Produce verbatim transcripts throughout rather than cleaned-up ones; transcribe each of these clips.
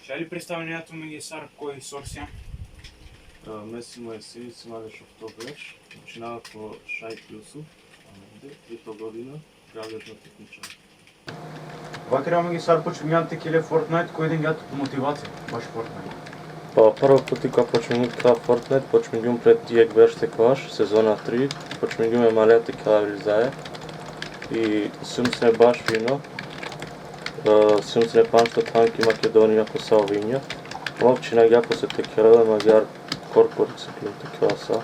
Dali predstavinea tu amenge sar koj sor sian? E, me si Moisi, si ma dešofto berš, počinava ko Šaip Jusuf, amende, trito godina, gradno tehničar. Vakera amenge sar počmingjan te kele Fortnite, koj dengja tut motivacija baš Fortnite? Pa prvo puti ka počmingum ka Fortnite, počmingum pred jek berš te kvaš, sezona tri, počmingum e male te kela Vilzaja. I sum sine baš fino, e, sum sine panšto than ki Makedonija ko sa ovinja. Ov činagja ko se te kela, magjar korkor se pim te kela sa.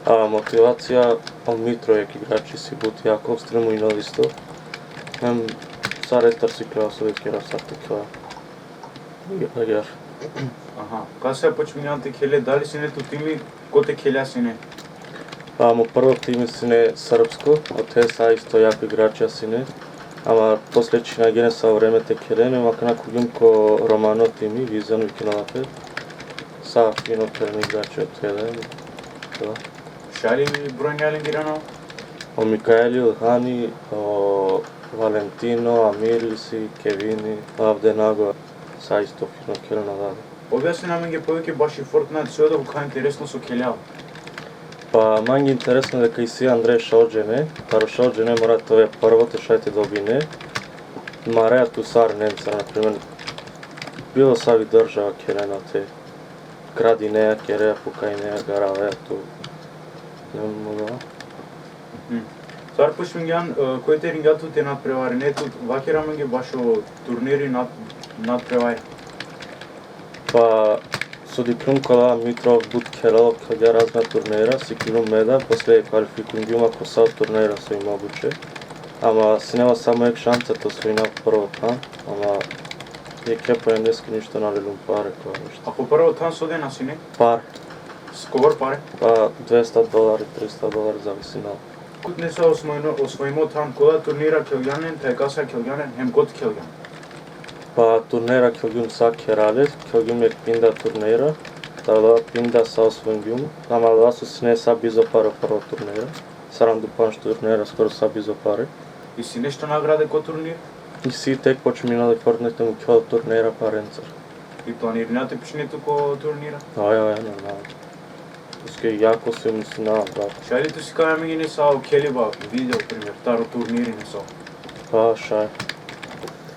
A motivacija, o Mitro jek igrači si but jako, stremujno isto. Em, sar estar si kela, so te kela, sar te kela. Agjar. Aha. Kasa počmingjan te kele, dali sine tu timi, ko te kela sine? A, mo prvo timi sine srpsko, ote sa isto jako igračija sine. Ama posle činagjen e sa vreme te kelen, em akana khugjum ko romano timi, Vizion vikinela pe. Sa fino kelen igračija ote da. Da. Šaj li brojnja lengirano? O Mikaeli, Ilhani, o Valentino, Amiri si, Kevini, Avdenago, sa isto fino kelen odade. Objasnina amenge poveke baši Fortnite, so e dova ka interesno so keleja. Pa mange interesno deka isi andre šel džene, taro šel džene mora te ove prvo te šaj te dobine. Marea tu sar nencar, na primer, bilo savi država kelen ote, kradinea, kerea, pukajnea, garavea tu. Ne mogu. Mhm. Sar počmingjan, e, koj te ringja tu te nadprevarine tu, vakera amenge bašo turniri nad, nadprevaja. Pa, so dikhljum kola Mitrov but khelel, khelgja razna turnira, sikhljum me da, posle kvalifikungjum ko sa turnira so i moguće. Ama sine ma samo jek šansa te osvojina prvo than, ama jekhe poendeske ništo na lelum pare, ko ništo. A ko prvo than so dena sine? Par. Skobor pare? Pa dvesta dolari, trista dolari, zavisina. Kut nesa osvojimo, osvojimo than, kola turnira khelgjan len, te kasa khelgjan len, hem kot khelgjan? Pa turnira khelgjum sa kherale, khelgjum jek pinda turnira, taro pinda sa osvojgjum, ama da so sine sa bizo pare prvo turnira, saranda u pandž turnira, skoro sa bizo pare. Isi nešto nagrade ko turnir? Isi, tek počminela i Fortnite, mukhela turnira parencar. I planirina te pišine tu ko turnira? Aj, aj, normalno. Paske jako se mislinava, da. Šaj li tu sikave amenge nesavo keliba video, primer, taro turniri neso? Pa, šaj.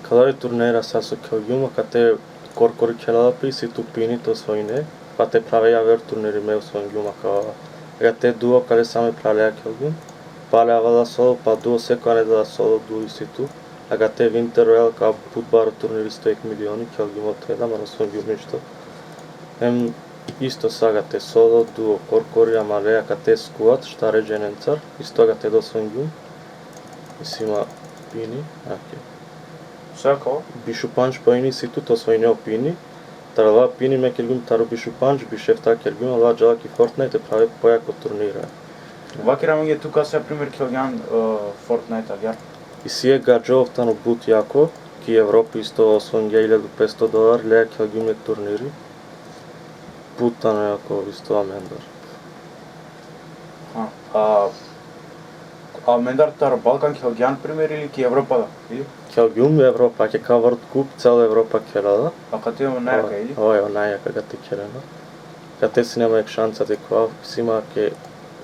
Kalari turnira sa so khelgjum, akate korkori khelela pe, isi tu pini te osvojine, pa te prave javer turniri me osvojgjum, akate duo kale sa me pralea khelgjum, pale avela solo, pa duo, seko ane dela solo, duo isi tu, akate Winter Royale ka but baro turniri, sto jek milioni, khelgjum ote da, ama na osvojgjum ništo. Em, isto sa akate solo, duo, korkori, ama le akate squad, štare dženencar, isto akate da osvojgjum. Isi ma pini, ake. Sa ko? Biš u pandž poeni isi tu te osvojine o pini. Taro la pini me khelgjum taro biš u pandž, biš u efta khelgjum, la džala ki Fortnite te prave pojako turnira. Vakera amenge tu kasa primer khelgjan, e, Fortnite agjar? Isi jek gadžo, ov tano but jako, ki Evropa isto osvojingja iljadu petsto dolar, lea khelgjum jek turniri. But tano jako isto amendar. A, a, amendar taro Balkan khelgjan primer ili ki Evropa da? Ili? Khelgjum Evropa, ke ka World Cup, celo Evropa khelela. A kate o najjaka, ili? Oj, o najjaka kate khelela. Kate sine ma jek šansa te kova, isi ma ke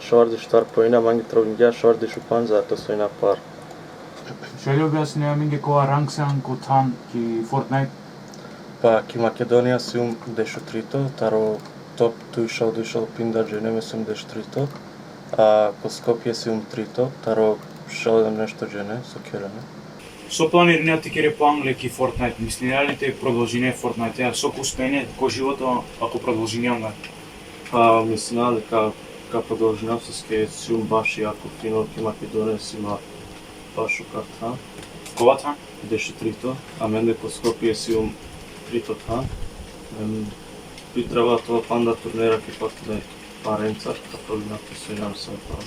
šovardeš štar poena, mange trebingja šovardeš u pandž za te osvojina par. Šaj li objasnine amenge kova rank sian ko than ki Fortnite? Pa ki Makedonija sium dešutrito, taro top duj šel, duj šel pinda džene, me sium dešutrito. A ko Skopje sium trito, taro šel nešto džene, so kherena. So planirine te kere pangle ki Fortnite? Misline li te prodolžine Fortnite, a so ka uspejne ko životo ako prodolžine anga? Pa misline deka ka prodolžina, soske sium baš jako fino ki Makedonija, si ma baš šukar than. Kova than? Dešutrito, amende ko Skopje sium trito than. Em, bi trebalo te ova panda turnira ki Fortnite parencar, ka probina te osvojinav sa para.